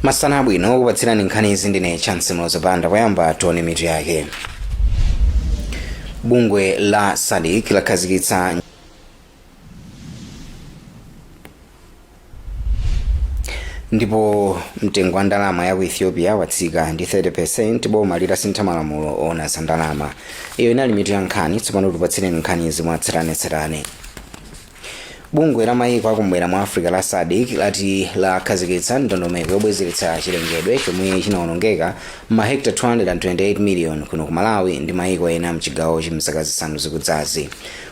Masana abwino, kupatsirani nkhani izi ndine Chance Mlozapanda. Poyamba tione mitu yake. Bungwe la SADC lakhazikitsa ndipo mtengo wa ndalama ya ku Ethiopia watsika ndi 30% boma litasintha malamulo oona za ndalama. Iyo inali mitu ya nkhani. Tsopano tipatsireni nkhani izi mwatsatanetsatane. Bungwe la mayiko akumwera mwa Africa la SADC lati lakhazikitsa ndondomeko yobwezeretsa chilengedwe chomwe chinawonongeka mahekta 228 million kuno ku Malawi ndi mayiko ena mchigawochi mzaka 5 zikudzazi.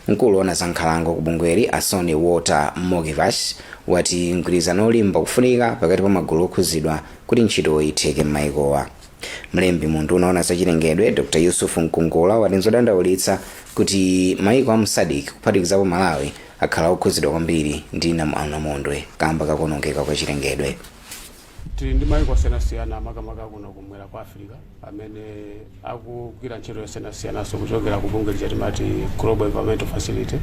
Mkulu woona za nkhalango ku bungweli, a Sonny Walter Mogivash, wati mgwirizano olimba ukufunika pakati pa magulu okhuzidwa kuti ntchitoyi itheke m'mayikowa. Mlembi mu unduna woona za chilengedwe, Dr Yusuf Nkungula, wati nzodandaulitsa kuti mayiko a mu SADC, kuphatikizapo Malawi, akhala okhuzidwa kwambiri ndi namondwe kamba kakuonongeka kwa chilengedwe. Tili ndi mayiko osiyanasiyana, makamaka kuno kumwera kwa Africa, amene akugwira ntchito yosiyanasiyananso kuchokera ku bungwe lija timati Global Environmental Facility,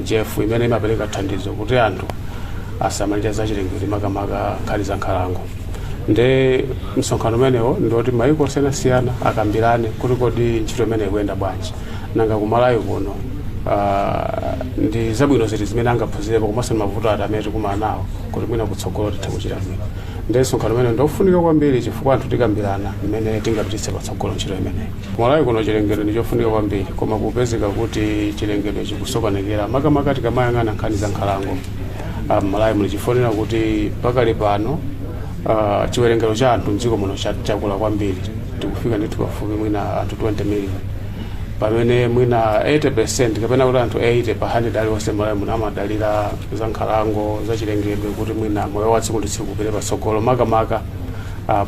GEF, imene imapereka thandizo kuti anthu asamalire zachilengedwe, makamaka nkhani za nkhalango. Nde msonkhano umenewo ndiwoti mayiko osiyanasiyana akambirane kuti kodi ntchito imene ikuyenda bwanji, nanga kumalawi kuno ndi zabwino ziti zimene angaphunzirepo, komanso ndi mavuto ati amene tikumana nawo kuti mwina kutsogolo tithe kuchita bwino. Ndi msonkhano umene ndiofunika kwambiri chifukwa anthu tikambirana mmene tingapititse patsogolo ntchito imeneyi. Kumalawi kuno chilengedwe ndi chofunika kwambiri, koma kupezeka kuti chilengedwe chikusokonekera, makamaka tikamayang'ana nkhani za nkhalango m'Malawi muli, chifonera kuti pakali pano chiwerengero cha anthu mdziko muno chakula kwambiri. Tikufika ndithu pafupi mwina anthu 20 million, pamene mwina 80% kapena kuti anthu 80 pa 100 aliwonse m'Malawi muno amadalira za nkhalango, za chilengedwe, kuti mwina moyo wa tsiku ndi tsiku upite patsogolo, makamaka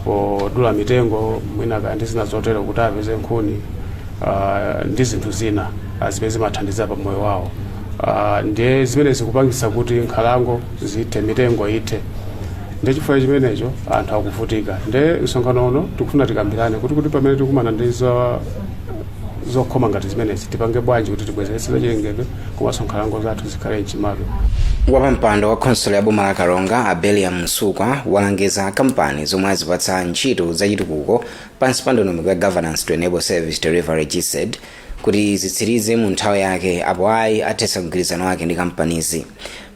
podula mitengo mwina kaya ndi zina zotero kuti apeze nkhuni ndi zinthu zina zimene zimathandiza pa moyo wawo. Ndiye zimene zikupangitsa kuti nkhalango zithe, mitengo ithe. Ndiye chifukwa chimenecho anthu akuvutika. Ndiye msonkhano uno tikufuna tikambirane kuti pamene tikumana ndi zokhoma ngati zimenezi, tipange bwanji kuti tibwezeretse zachilengedwe komanso nkhalango zathu zikhale mchimake. Wapampando wa khonsolo ya boma la Karonga, a Beliam Msukwa, walangiza kampani zomwe azipatsa ntchito zachitukuko pansi pa ndondomeko ya Governance to Enable Service Delivery, GESD, kuti zitsirize mu nthawi yake, apo ayi athetsa mgwirizano wake ndi kampanizi.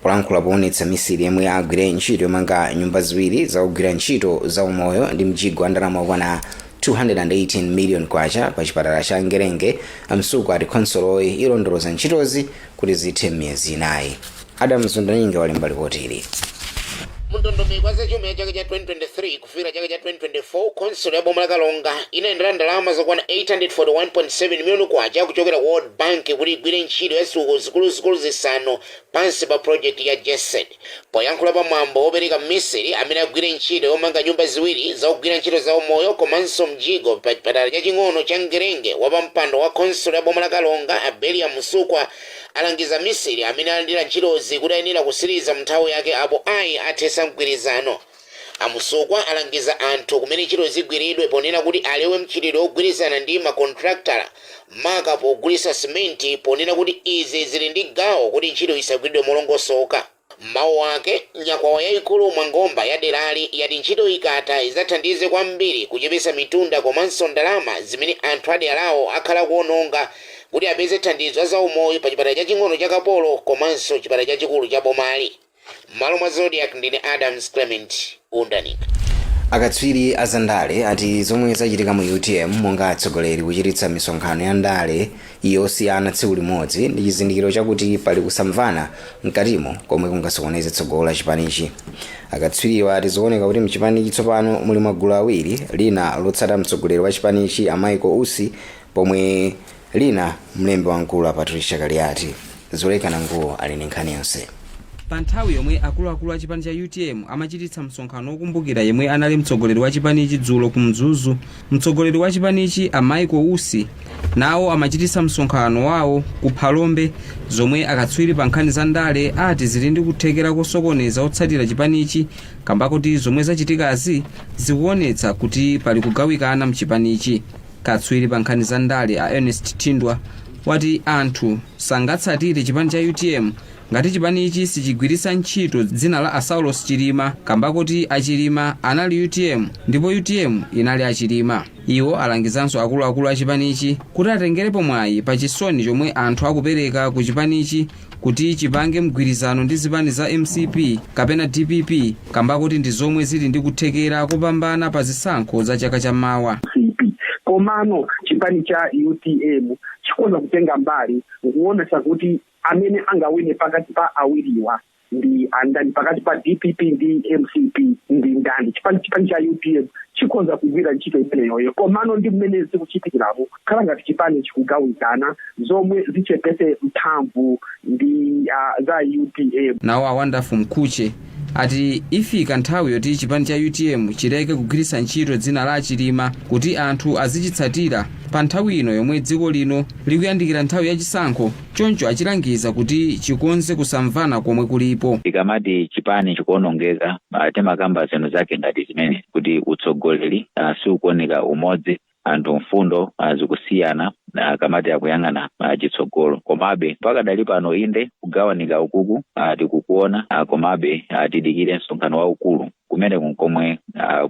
Polankhula poonetsa misiri yemwe agwire ntchito yomanga nyumba ziwiri zakugwira ntchito za umoyo ndi mjigo wa ndalama okwana 218 million kwacha pa chipatala cha Ngerenge, Msukwa ati khonsoloyi ilondoloza ntchitozi kuti zithe m'miyezi 4. Adam Zundaninge walemba ripoti. Mndondomeko ya zachuma ya chaka cha 2023 kufikira chaka cha 2024, khonsolo ya boma la Karonga inalandira ndalama zokwana 841.7 miliyoni kwacha kuchokera ku World Bank kuti igwire ntchito ya zitukuko zikuluzikulu zisanu pansi pa project ya GESD. Poyankhula pa mwambo wopereka mmisiri amene agwire ntchito yomanga nyumba ziwiri zakugwira ntchito za umoyo komanso mjigo pa chipatala chaching'ono cha Ngerenge, wapampando wa khonsolo ya boma la Karonga, a Beliam Msukwa, alangiza misiri amene alandira ntchitozi kuti ayenera kusiriza mnthawi yake, apo ayi athetsa mgwirizano. A Msukwa alangiza anthu kumene ntchito zigwiridwe ponena kuti alewe mchitidwe wogwirizana ndi makontraktala maka pogulitsa simenti, ponena kuti izi zili ndi gawo kuti ntchito isagwiridwe molongosoka. M'mawu ake, nyakwawa yayikulu Mwangomba ya derali yati ntchito ikatha idzathandize kwambiri kuchepetsa mitunda komanso ndalama zimene anthu a dera lawo akhala kuononga kuti apeze thandizo la zaumoyo pa chipatala chaching'ono cha Kapolo komanso chipatala chachikulu cha bomali. M'malo mwa Zodiak, ndine Adams Clement Undanika. Akatswiri a zandale ati zomwe zachitika mu UTM, monga atsogoleri kuchititsa misonkhano ya ndale yosiyana tsiku limodzi, ndi chizindikiro chakuti pali kusamvana mkatimo komwe kungasokoneze tsogolo la chipanichi. Akatswiriwa ati zikuoneka kuti mchipanichi tsopano muli magulu awiri, lina lotsata mtsogoleri wa chipanichi a Michael Usi, pomwe lina mlembi wamkulu a Patricia Kaliati. Zolekana Nguwo ali ndi nkhani yonse. Pa nthawi yomwe akuluakulu a chipani cha UTM amachititsa msonkhano wokumbukira yemwe anali mtsogoleri wa chipanichi dzulo ku Mzuzu, mtsogoleri wa chipanichi a Michael Usi nawo amachititsa msonkhano wawo ku Phalombe, zomwe akatswiri pa nkhani za ndale ati zili ndi kuthekera kosokoneza otsatira chipanichi, kamba kuti zomwe zachitikazi zikuonetsa kuti pali kugawikana mchipanichi. Katswiri pa nkhani za ndale a Ernest Thindwa wati anthu sangatsatire chipani cha UTM Ngati chipanichi sichigwiritsa ntchito dzina la a Saulos Chilima, kamba kuti achilima anali UTM ndipo UTM inali achilima. Iwo alangizanso akuluakulu a chipanichi kuti atengerepo mwayi pa chisoni chomwe anthu akupereka ku chipanichi kuti chipange mgwirizano ndi zipani za MCP kapena DPP, kamba kuti ndi zomwe zili ndi kuthekera kopambana pa zisankho za chaka chammawa. CP, komano chipani cha UTM chikhoza kutenga mbali nkuonesa kuti amene angawine pakati pa awiriwa ndi andani, pakati pa DPP ndi MCP ndi ndani. Chipani cha UTM chikhoza kugwira ntchito imeneyoyo. Komano ndi mmene zikuchitikiramo, khala ngati chipani chikugawikana, zomwe zichepese mphamvu ndi za UTM. Nawo a Wonderful Mkhutche ati ifika nthawi yoti chipani cha UTM chileke kugwiritsa ntchito dzina la achilima kuti anthu azichitsatira pa nthawi ino yomwe dziko lino likuyandikira nthawi yachisankho. Choncho achilangiza kuti chikonze kusamvana komwe kulipo. Tikamati chipani chikuonongeka, timakamba zinthu zake ngati zimene kuti utsogoleri siukuoneka umodzi, anthu mfundo zikusiyana akamati akuyang'ana chitsogolo. Komabe pakadali pano, inde, kugawanika ukuku tikukuona, komabe tidikire msonkhano waukulu kumene kunkomwe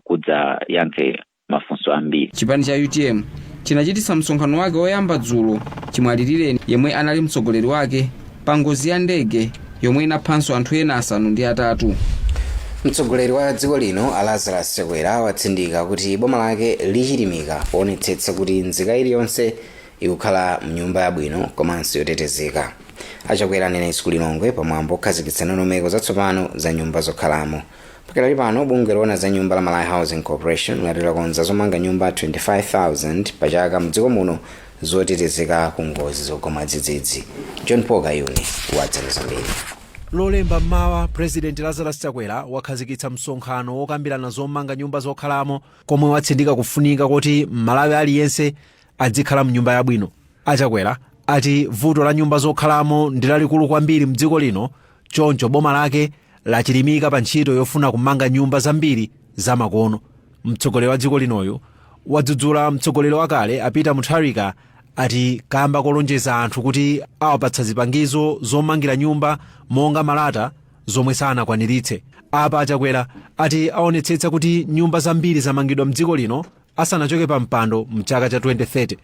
kudzayankhe mafunso ambiri. Chipani cha UTM chinachititsa msonkhano wake woyamba dzulo chimwalirire yemwe anali mtsogoleri wake pa ngozi ya ndege yomwe inaphanso anthu ena 8. Mtsogoleri wa dziko lino a Lazarus Chakwera watsindika kuti boma lake lichilimika poonetsetsa kuti nzika iliyonse ikukhala mnyumba yabwino komanso yotetezeka. Achakwera anena izi ku Lilongwe pamwambo okhazikitsa ndondomeko zatsopano za nyumba zokhalamo. Pakadali pano, bungwe loona za nyumba la Malawi Housing Corporation lati lakonza zomanga nyumba 25,000 pachaka mdziko muno zotetezeka ku ngozi zogwa mwadzidzidzi. John Paul Kayuni wadzana zambiri. Lolemba mmawa, President Lazarus Chakwera wakhazikitsa msonkhano wokambirana zomanga nyumba zokhalamo, komwe watsindika kufunika kuti Mmalawi aliyense adzikhala mnyumba yabwino. Achakwera ati vuto la nyumba zokhalamo ndi lalikulu kwambiri mdziko lino, choncho boma lake lachilimika pa ntchito yofuna kumanga nyumba zambiri zamakono. Mtsogoleri wa dziko linoyu wadzudzula mtsogoleri wakale a Peter Mutharika, ati kamba kolonjeza anthu kuti awapatsa zipangizo zomangira nyumba monga malata, zomwe sanakwaniritse. Apa Achakwera ati aonetsetsa kuti nyumba zambiri zamangidwa mdziko lino asanachoke pa mpando mchaka cha 2030.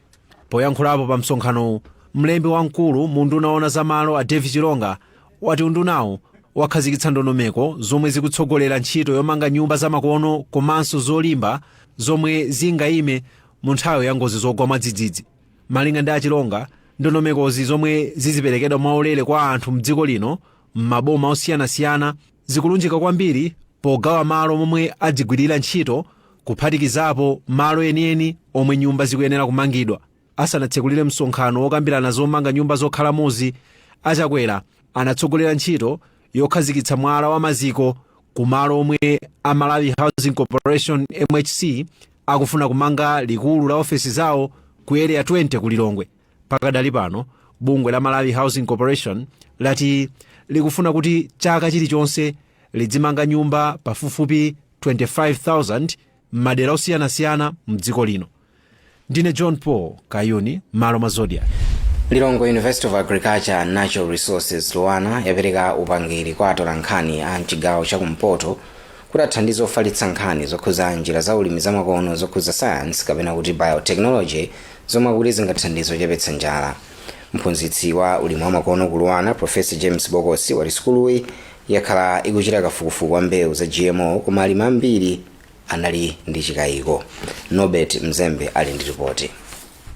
Poyankhulapo pa msonkhanowu, mlembi wamkulu mu unduna woona za malo a David Chilonga wati undunawu wakhazikitsa ndondomeko zomwe zikutsogolera ntchito yomanga nyumba zamakono komanso zolimba zomwe zingayime mu nthawi ya ngozi zogwa mwadzidzidzi. Malinga ndi Achilonga, ndondomekozi, zomwe ziziperekedwa mwaulere kwa anthu mdziko lino m'maboma osiyanasiyana, zikulunjika kwambiri pogawa malo momwe adzigwirira ntchito, kuphatikizapo malo enieni omwe nyumba zikuyenera kumangidwa. Asanatsekulire msonkhano wokambirana zomanga nyumba zokhalamozi, Achakwera anatsogolera ntchito yokhazikitsa mwala wa maziko ku malo omwe a Malawi Housing Corporation, MHC, akufuna kumanga likulu la ofesi zawo ku Area 20 ku Lilongwe. Pakadali pano, bungwe la Malawi Housing Corporation lati likufuna kuti chaka chilichonse lidzimanga nyumba pafupifupi 25,000 m'madera osiyanasiyana mdziko lino. Ndine John Paul Kayuni, malo mwa Zodiak. Lilongwe University of Agriculture and Natural Resources, LUANAR, yapereka upangiri kwa atolankhani a mchigawo chakumpoto kuti athandize ofalitsa nkhani zokhuza njira za ulimi zamakono zokhuza science kapena kuti biotechnology, zomwe akuti zingathandize kuchepetsa njala. Mphunzitsi wa ulimi wamakono ku LUANAR, Professor James Bokosi, wati sukuluyi yakhala ikuchita kafukufuku wa mbewu za GMO, koma alimi ambiri anali ndi chikayiko. Norbert Mzembe ali ndi ripoti.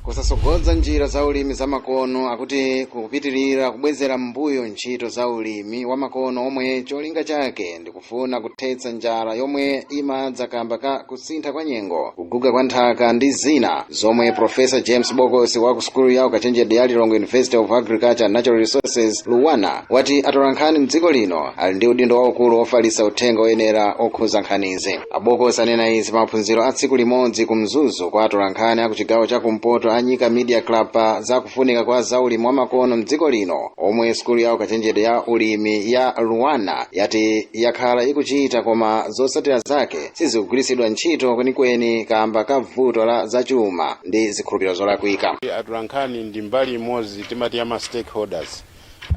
Kusasogoza njira za ulimi zamakono akuti kupitirira kubwezera m'mbuyo ntchito za ulimi wamakono, omwe cholinga chake ndikufuna kuthetsa njala yomwe imadza kamba ka kusintha kwa nyengo, kuguga kwa nthaka ndi zina, zomwe Professor James Bokosi wa ku sukulu ya ukachenjede ya Lilongwe University of Agriculture and Natural Resources, LUANAR, wati atolankhani mdziko lino ali ndi udindo waukulu wofalitsa uthenga oyenera okhuza nkhanizi. Abokosi anena izi pa maphunziro a tsiku limodzi ku Mzuzu kwa atolankhani a ku chigawo cha kumpoto a Nyika Media Club pa zakufunika kwa zaulimi wamakono mdziko lino, omwe sukulu ya ukachenjede ya ulimi ya LUANAR yati yakhala ikuchita, koma zotsatira zake sizikugwiritsidwa ntchito kwenikweni kamba ka vuto la zachuma ndi zikhulupiriro zolakwika. Atolankhani ndi mbali imodzi timati ya ma stakeholders.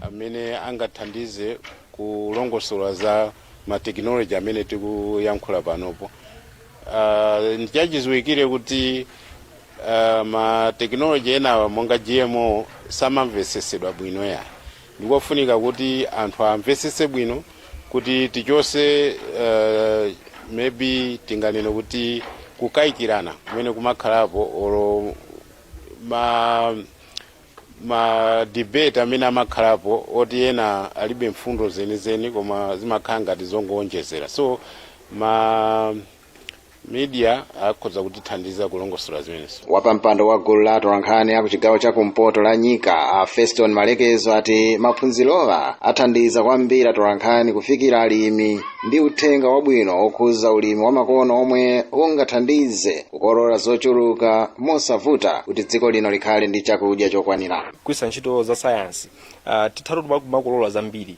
Amene angathandize kulongosola za matekinoloji amene tikuyankhula panopo. Ndichachidziwikire kuti matekinoloji enawa monga GMO samamvesesedwa bwino ya. Ndikofunika kuti anthu amvesese bwino kuti tichose maybe tinganene kuti kukayikirana kumene kumakhalapo olo ma debate amene amakhalapo oti ena alibe mfundo zenizeni koma zimakhala ngati zongoonjezera. So ma media akhoza kutithandiza kulongosola zimenezo. Wapampando wa gulu la atolankhani aku chigawo cha kumpoto la Nyika, a Feston Malekezo, ati maphunzirowa athandiza kwambiri atolankhani kufikira alimi ndi uthenga wabwino okhuza ulimi wa makono omwe ungathandize kukolola zochuluka mosavuta kuti dziko lino likhale ndi chakudya chokwanira. Kugwiritsa ntchito za sayansi, tithatu kumakolola zambiri,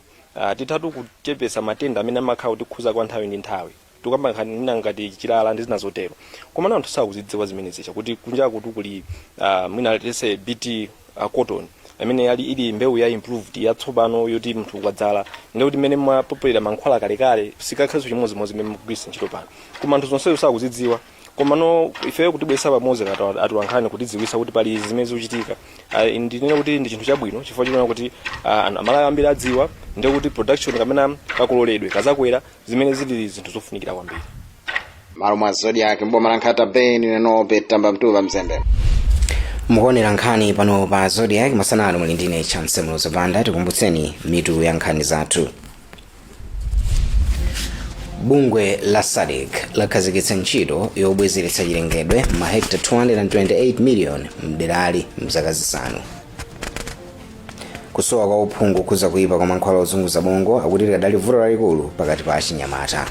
tithatu kuchepesa matenda amene amakhala kutikhuza kwa nthawi ndi nthawi, tikamba nkhani mwina ngati chilala ndi zina zotero. Koma anthu sakuzidziwa zimene zicha kuti kunjaku kuli mwina tese BT cotton amene ali ili mbewu ya improved yatsopano yoti munthu ukadzala ndi kuti mmene mwapopolera mankhwala kalekale sikakhalenso chimodzimodzi mmene mukugwiritsa ntchito pano, koma anthu zonsezo sakuzidziwa. Komano ifeyo kutibweretsa pamodzi ngati atolankhani kutidziwitsa kuti pali izi zimene zikuchitika, ndinene kuti ndi chinthu chabwino chifukwa chikuona kuti Amalawi ambiri adziwa ndiye kuti production kamene kakololedwe kazakwera, zimene zili zinthu zofunikira kwambiri. Malo mwa Zodiak mboma la Nkhata Bay, nenobe Tamba Mtuva Mzembe. Mukuonera nkhani pano pa Zodiak masana ano, muli ndine Chance Mlozopanda. Tikumbutseni mitu ya nkhani zathu. Bungwe la SADC lakhazikitsa ntchito yobwezeretsa chilengedwe mahekta 228 million mderali mzaka 5. Kusowa kwa uphungu kukhuza kuipa kwa mankhwala ozunguza bongo akuti likadali vuto lalikulu pakati pa achinyamata.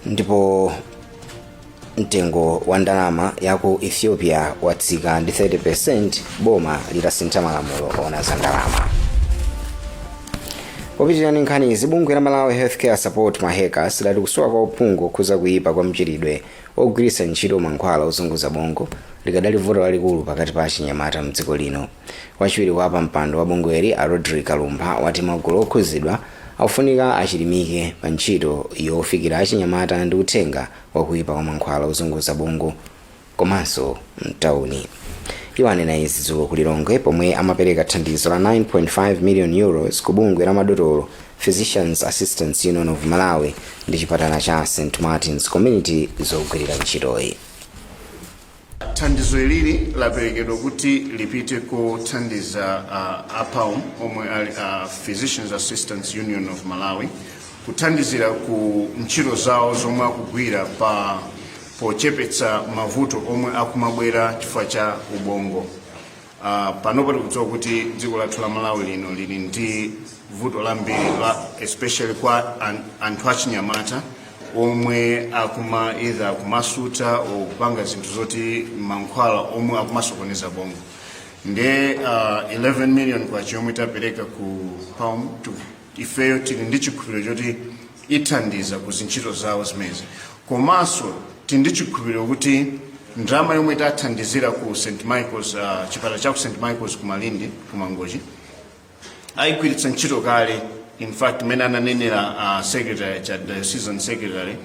Ndipo mtengo wa ndalama ya ku Ethiopia watsika ndi 30% boma litasintha malamulo ona za ndalama. Popitirani nkhani izi, bungwe la Malawi Healthcare Support, MAHECAS, lati kusowa kwa uphungu okhuza kuipa kwa mchitidwe ogwiritsa ntchito mankhwala ozunguza bongo likadali vuto lalikulu pakati pa achinyamata mdziko lino. Wachiwiri kwa pampando wa bungweli, a Rodrick Kalumpha, wati magulu okhuzidwa akufunika achilimike pa ntchito yofikira achinyamata ndi uthenga wakuipa kwa mankhwala ozunguza bongo komanso mtawuni. Iwo anena izi dzulo ku Lilongwe pomwe amapereka thandizo la 9.5 million euros ku bungwe la madotolo, Physicians Assistants Union of Malawi, ndi chipatala cha St Martin's Community zogwirira ntchitoyi. Thandizo ilili laperekedwa kuti lipite kuthandiza APAUM omwe ali Physicians Assistants Union of Malawi kuthandizira ku ntchito zawo zomwe akugwira pa pochepetsa mavuto omwe akumabwera chifukwa cha ubongo. Panopo tikudziwa kuti dziko lathu la Malawi lino lili ndi vuto lambiri la especially kwa anthu achinyamata omwe akuma either akumasuta or kupanga zinthu zoti mankhwala omwe akumasokoneza bongo. Nde 11 million kwacha yomwe tapereka ku PAUM, ifeyo tili ndi chikhulupiriro choti ithandiza ku zintchito zawo zimenezi. Komanso tili ndi chikhulupiriro kuti ndalama yomwe tathandizira ku St Michael's, chipatala cha ku St Michael's ku Malindi, ku Mangochi, ayigwiritsa ntchito kale. In fact, mmene ananenera secretary cha diocesan secretary,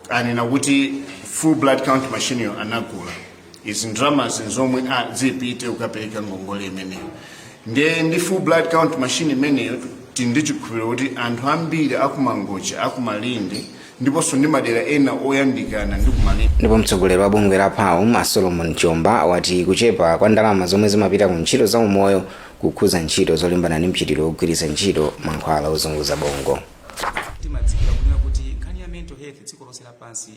anena kuti full blood count machine yo anagula. Izi ndalamazi zomwe zipite kukapereka ngongole imeneyo. Ndiye ndi full blood count machine imeneyo, tili ndi chikhulupiriro kuti anthu ambiri akuMangochi, akuMalindi ndiponso ndi madera ena oyandikana ndi kuMalindi. Ndipo mtsogoleri wa bungwe la PAUM, a Solomon Chomba, wati kuchepa kwa ndalama zomwe zimapita ku ntchito za umoyo kukhuza ntchito zolimbana ndi mchitidwe wogwiritsa ntchito mankhwala ozunguza bongo. Timadzikira kunena kuti nkhani ya mental health dziko lonse lapansi,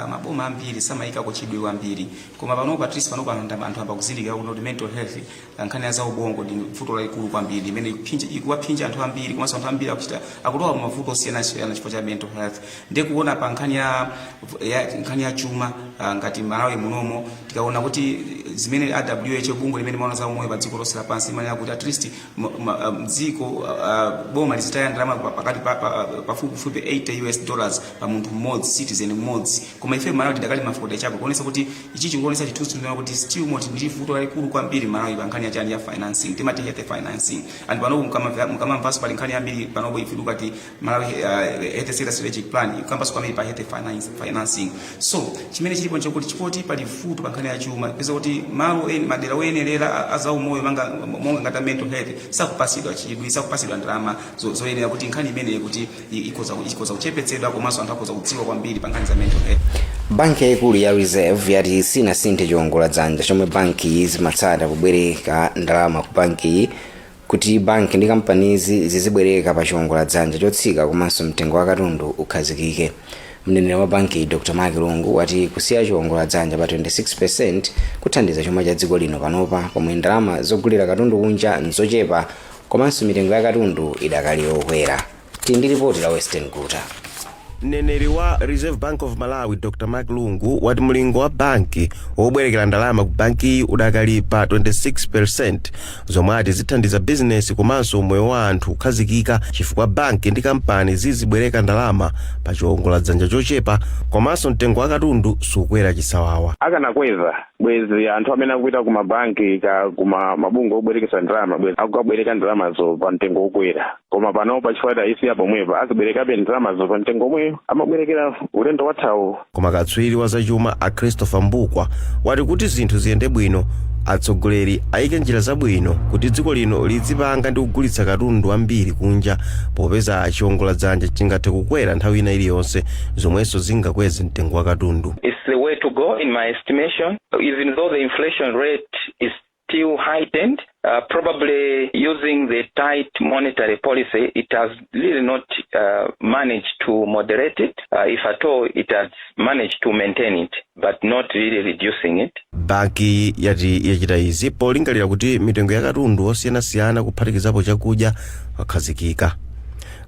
maboma ambiri samayikako chidwi kwambiri, koma panopa, at least panopa, anthu amba kuzindikira kuti mental health, nkhani ya za ubongo ndi vuto lalikulu kwambiri imene ikuwaphinja anthu ambiri, komanso anthu ambiri akuchita akutowa mavuto osiyanasiyana chifukwa cha mental health. Ndiye kuona pa nkhani ya chuma, ngati Malawi munomo Tikaona kuti zimene a WHO, bungwe limene limaona za umoyo pa dziko lonse lapansi, imanena kuti at least mdziko boma lizitaya ndalama pakati pafupifupi $80 US pa munthu mmodzi, citizen mmodzi, koma ife Malawi tidakali ma 40 chabe, kuonesa kuti ichi chikuonesa chithunzi kuti still moti ndi vuto lalikulu kwambiri Malawi pa nkhani yachani, ya financing, timati health financing. And panopo mukamamvanso pali nkhani yambiri panopo, if you look at Malawi Health Sector Strategic Plan, ikambanso kwambiri pa health financing. So chimene chilipo nchokuti chipoti pali vuto pa nkhani ya chuma, peza kuti malo eni madera oyenerera azaumoyo monga ngati mental health sakupasidwa chidwi, sakupasidwa ndalama zoyenera kuti nkhani imeneyi kuti ikhoza kuchepetsedwa, komanso anthu akhoza kudziwa kwambiri pa nkhani za mental health. Banki yayikulu ya Reserve yati sinasinthe chiwongoladzanja chomwe banki zimatsata kubwereka ndalama ku bankiyi, kuti banki ndi kampanizi zizibwereka pa chiwongoladzanja chotsika komanso mtengo wa katundu ukhazikike. Mneneri wa banki, Dr Mark Lungu, wati kusiya chiwongoladzanja pa 26% kuthandiza chuma cha dziko lino panopa pomwe ndalama zogulira katundu kunja nzochepa komanso mitengo ya katundu idakali yokwera. Tili ndi ripoti la Western Guta. Mneneri wa Reserve Bank of Malawi, Dr Mark Lungu, wati mlingo wa banki wobwerekera ndalama ku bankiyi udakali pa 26%, zomwe ati zithandiza bizinesi komanso moyo wa anthu kukhazikika, chifukwa banki ndi kampani zizibwereka ndalama pa chiwongoladzanja chochepa komanso mtengo wa katundu sukwera chisawawa. Akanakweza, bwezi anthu amene akupita ku mabanki ka kuma mabungwe obwerekesa ndalama bwezi akukabwereka ndalamazo pa mtengo wokwera, koma panopa chifukwa tayisiya pomwepa, azibwerekabe ndalamazo pa mtengo omweyo amabwerekera ulendo wathawu. Koma katswiri wa zachuma a Christopher Mbukwa wati kuti zinthu ziyende bwino, atsogoleri ayike njira zabwino kuti dziko lino lizipanga ndi kugulitsa katundu ambiri kunja, popeza chiwongoladzanja chingathe kukwera nthawi ina iliyonse, zomwenso zingakweze mtengo wa katundu. It's the way to go in my estimation. Even though the inflation rate is still heightened, probably using the tight monetary policy, it has really not managed to moderate it. If at all, it has managed to maintain it, but not really reducing it. Banki yati yachita izi polingalira kuti mitengo ya katundu osiyanasiyana, kuphatikizapo chakudya, wakhazikika.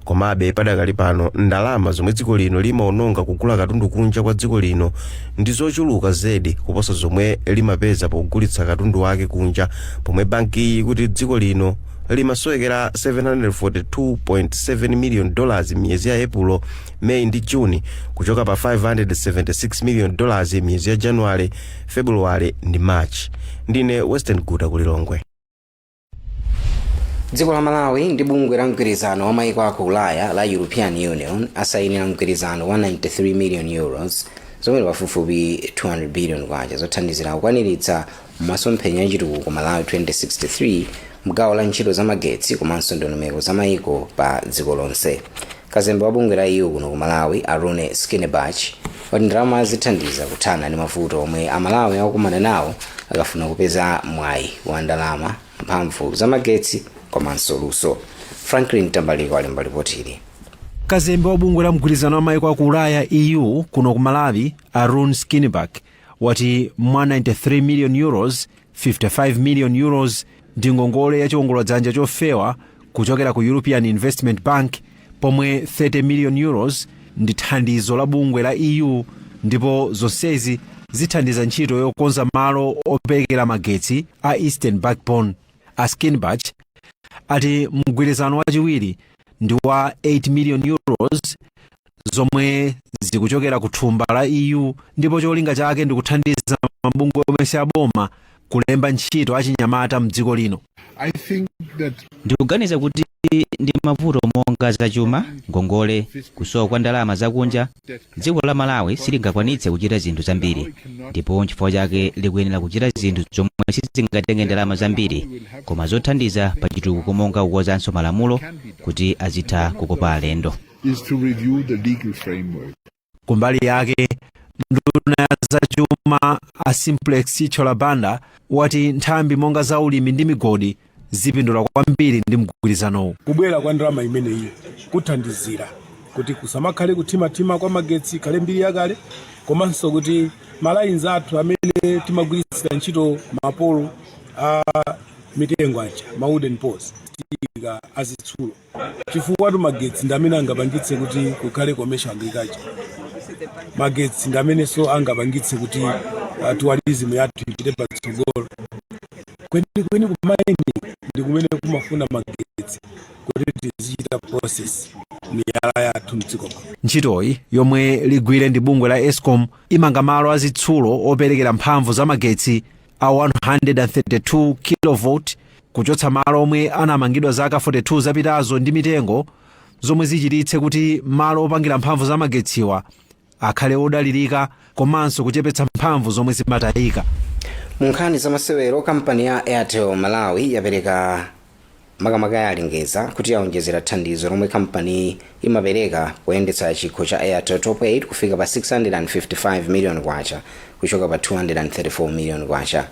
Komabe padakali pano ndalama zomwe dziko lino limaononga kugula katundu kunja kwa dziko lino ndi zochuluka zedi kuposa zomwe limapeza pogulitsa katundu wake kunja, pomwe bankiyi kuti dziko lino limasowekera $742.7 million miyezi ya Epulo, Meyi ndi Juni, kuchoka pa $576 million miyezi ya Januwale, Februwale ndi Machi. Ndine Western Guta, kulilongwe. Dziko la Malawi ndi bungwe la mgwirizano wa maiko aku Ulaya la European Union asayinira mgwirizano wa €93 million, zomwe pafupifupi 200 billion kwacha, zothandizira kukwaniritsa masomphenya achitukuko Malawi 2063 mgawo la ntchito za magetsi komanso ndondomeko za maiko pa dziko lonse. Kazembe wa bungwe la EU kuno ku Malawi, Arune Skinnebach, wati ndalama zithandiza kuthana ndi mavuto omwe Amalawi akukumana nawo akafuna kupeza mwayi wa ndalama, mphamvu za magetsi komanso luso. Franklin Tambaliko alemba ripotili. Kazembe wa bungwe la mgwirizano wa maiko aku Ulaya, EU, kuno ku Malawi, Arun Skinnebach, wati mwa €93 million, €55 million ndi ngongole ya chiwongoladzanja chofewa kuchokera ku European Investment Bank, pomwe €30 million ndi thandizo la bungwe la EU, ndipo zonsezi zithandiza ntchito yokonza malo operekera magetsi a Eastern Backbone. A Skinnebach ati mgwirizano wachiwiri ndi wa €8 million, zomwe zikuchokera ku thumba la EU, ndipo cholinga chake ndi kuthandiza mabungwe omwe si aboma kulemba ntchito achinyamata mdziko lino. I think that Ndikuganiza kuti ndi mavuto monga zachuma, ngongole, kusowa kwa ndalama zakunja, dziko la Malawi silingakwanitse kuchita zinthu zambiri, ndipo nchifukwa chake likuyenera kuchita zinthu zomwe sizingatenge ndalama zambiri koma zothandiza pa chitukuko, monga kukonzanso malamulo kuti azitha kukopa alendo. is to review the legal framework. Kumbali yake, nduna ya zachuma a Simplex Chithyola Banda wati nthambi monga za ulimi ndi migodi zipindula kwambiri ndi mgwirizanowu. Kubwera kwa ndalama imeneyi kuthandizira kuti kusamakhale kuthimathima kwa magetsi, khale mbiri yakale, komanso kuti ma lines athu amene timagwiritsira ntchito, mapolo a mitengo aja, ma wooden poles, tika azitsulo, chifukwa tu magetsi ndi amene angapangitse kuti kukhale commercial agriculture. Magetsi ndi amenenso angapangitse kuti Tourism yathu ipite patsogolo. Kwenikweni ku mining ndi kumene kumafuna magetsi kuti tizichita process miyala yathu mdziko muno. Ntchitoyi, yomwe ligwire ndi bungwe la ESCOM, imanga malo azitsulo operekera mphamvu za magetsi a 132 kilovolt, kuchotsa malo omwe anamangidwa zaka 42 zapitazo ndi mitengo, zomwe zichititse kuti malo opangira mphamvu za magetsiwa akhale odalirika komanso kuchepetsa mphamvu zomwe zimatayika. Mu nkhani za masewero, kampani ya Airtel Malawi yapereka, makamaka yalengeza kuti yaonjezera thandizo lomwe kampani imapereka poyendetsa chikho cha Airtel Top 8 kufika pa 655 million kwacha, kuchoka pa 234 million kwacha.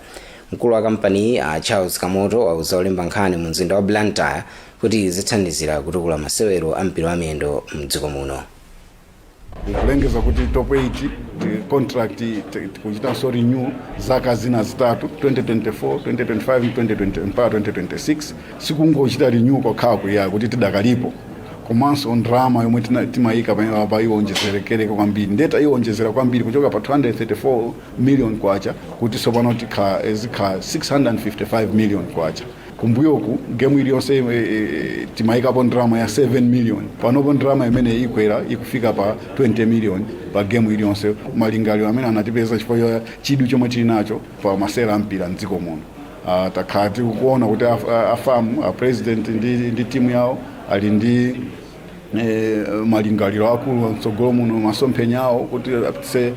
Mkulu wa kampani, Charles Kamoto, wauza olemba nkhani mu mzinda wa Blantyre kuti zithandizira kutukula masewero a mpira wa miyendo mdziko muno. Kulengeza kuti Top 8 contract tikuchitanso renew zaka zina 3, 2024, 2025, 2020 mpaka 2026. Sikungochita renew kokhala kuya kuti tidakalipo, komanso ndalama yomwe timayika pamenepa iwonjezerekereka kwambiri. Ndeta iwonjezera kwambiri kuchoka pa 234 million kwacha kuti tsopano zikhala 655 million kwacha. Kumbuyoku game iliyonse timayikapo ndalama ya 7 million. Panopo ndalama imene ikwera, ikufika pa 20 million pa game iliyonse. Malingaliro amene anatipeza chifukwa cha chidwi chomwe tili nacho pa masewera ampira mdziko muno. Takhala tikuona kuti a FAM, a president ndi timu yawo ali ndi malingaliro akulu mtsogolo muno, masomphenya awo kuti apitise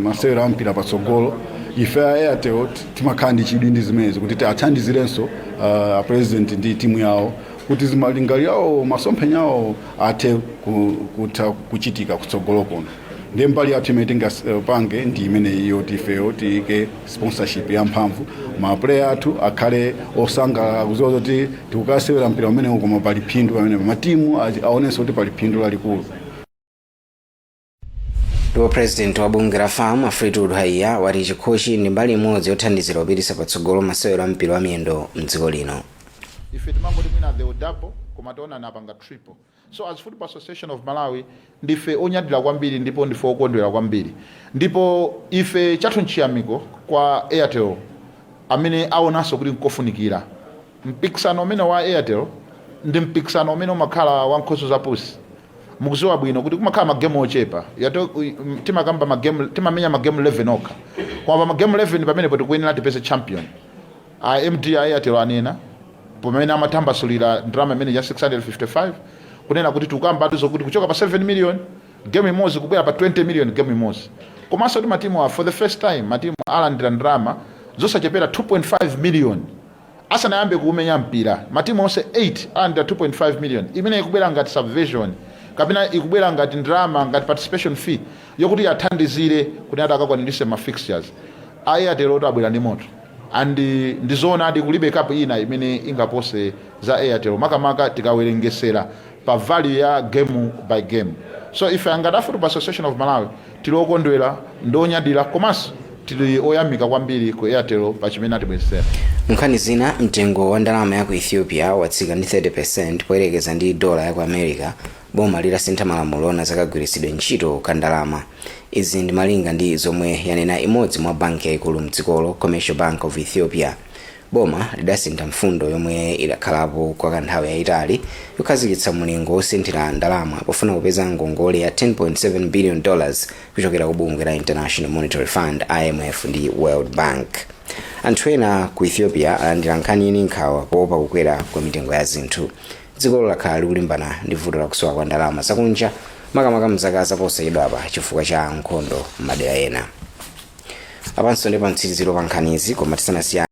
masewero ampira patsogolo. Ife a Airtel timakhala ndi chidwi ndi zimenezi kuti tiathandizirenso a president ndi timu yawo kuti malingaliro awo, masomphenya awo athe kutha kuchitika kutsogolo kuno. Ndiye mbali yathu imene tingapange ndi imene iyo, tifeyo tiyike sponsorship ya mphamvu, ma player athu akhale osangalala kuziwa kuti tikukasewera mpira umenewu koma pali phindu pamene matimu aonenso kuti pali phindu lalikulu. Ndipo president wa bungwe la FAM, a Fleetwood Haiya, wati chikhochi ndi mbali imodzi yothandizira kupititsa patsogolo masewero a mpira wa miyendo mdziko lino. Ife timangoti mwina they will double, koma tiona napanga triple. So as Football Association of Malawi ndife onyadira kwambiri ndipo ndife okondwera kwambiri, ndipo ife chathu nchiyamiko kwa Airtel amene aonanso kuti nkofunikira. Mpikisano umene wa Airtel ndi mpikisano umene umakhala wa nkhoso zapusi. Mukuziwa bwino kuti kumakhala magemu ochepa. Yato timakamba magemu, timamenya magemu 11 okha, koma pa magemu 11 pamenepo tikuyenera tipeze champion. A MD a Airtel anena pamene amatambasulira ndalama imene ya 655 kunena kuti tikukamba zokuti kuchoka pa 7 million game imodzi kubwera pa 20 million game imodzi, komanso kuti matimu a for the first time matimu alandira ndalama zosachepera 2.5 million asanayambe kuumenya mpira. Matimu onse 8 alandira 2.5 million imene ikubwera ngati subvention kapena ikubwera ngati ndalama, ngati participation fee yokuti athandizire kuti ati akakwanirise ma fixtures. A Airtel abwera ndi moto and ndizoonadi, kulibe cup ina imene ingapose za Airtel, makamaka tikawerengesera pa value ya game by game. So ife ngati a Football Association of Malawi tili okondwera ndi onyadira komanso tili oyamika kwambiri ku Airtel pa chimene atibwezera. Nkhani zina, mtengo wa ndalama ya ku Ethiopia watsika ndi 30% poyerekeza ndi dola ya ku America, boma litasintha malamulo ona zakagwiritsidwe ntchito ka ndalama. Izi ndi malinga ndi zomwe yanena imodzi mwa banki yayikulu mdzikolo, Commercial Bank of Ethiopia. Boma lidasintha mfundo yomwe idakhalapo kwa kanthawi yayitali yokhazikitsa mulingo wosinthira ndalama pofuna kupeza ngongole ya $10.7 billion kuchokera ku bungwe la International Monetary Fund, IMF, ndi World Bank. Anthu ena ku Ethiopia alandira nkhani ini nkhawa poopa kukwera kwa mitengo ya zinthu. Dzikolo lakhala likulimbana ndi vuto lakusowa kwa ndalama zakunja, makamaka mzaka zaposachedwapa chifukwa cha nkhondo m'madera ena. Apanso ndi pa mtsiriziro pa nkhanizi, koma tisanasiyane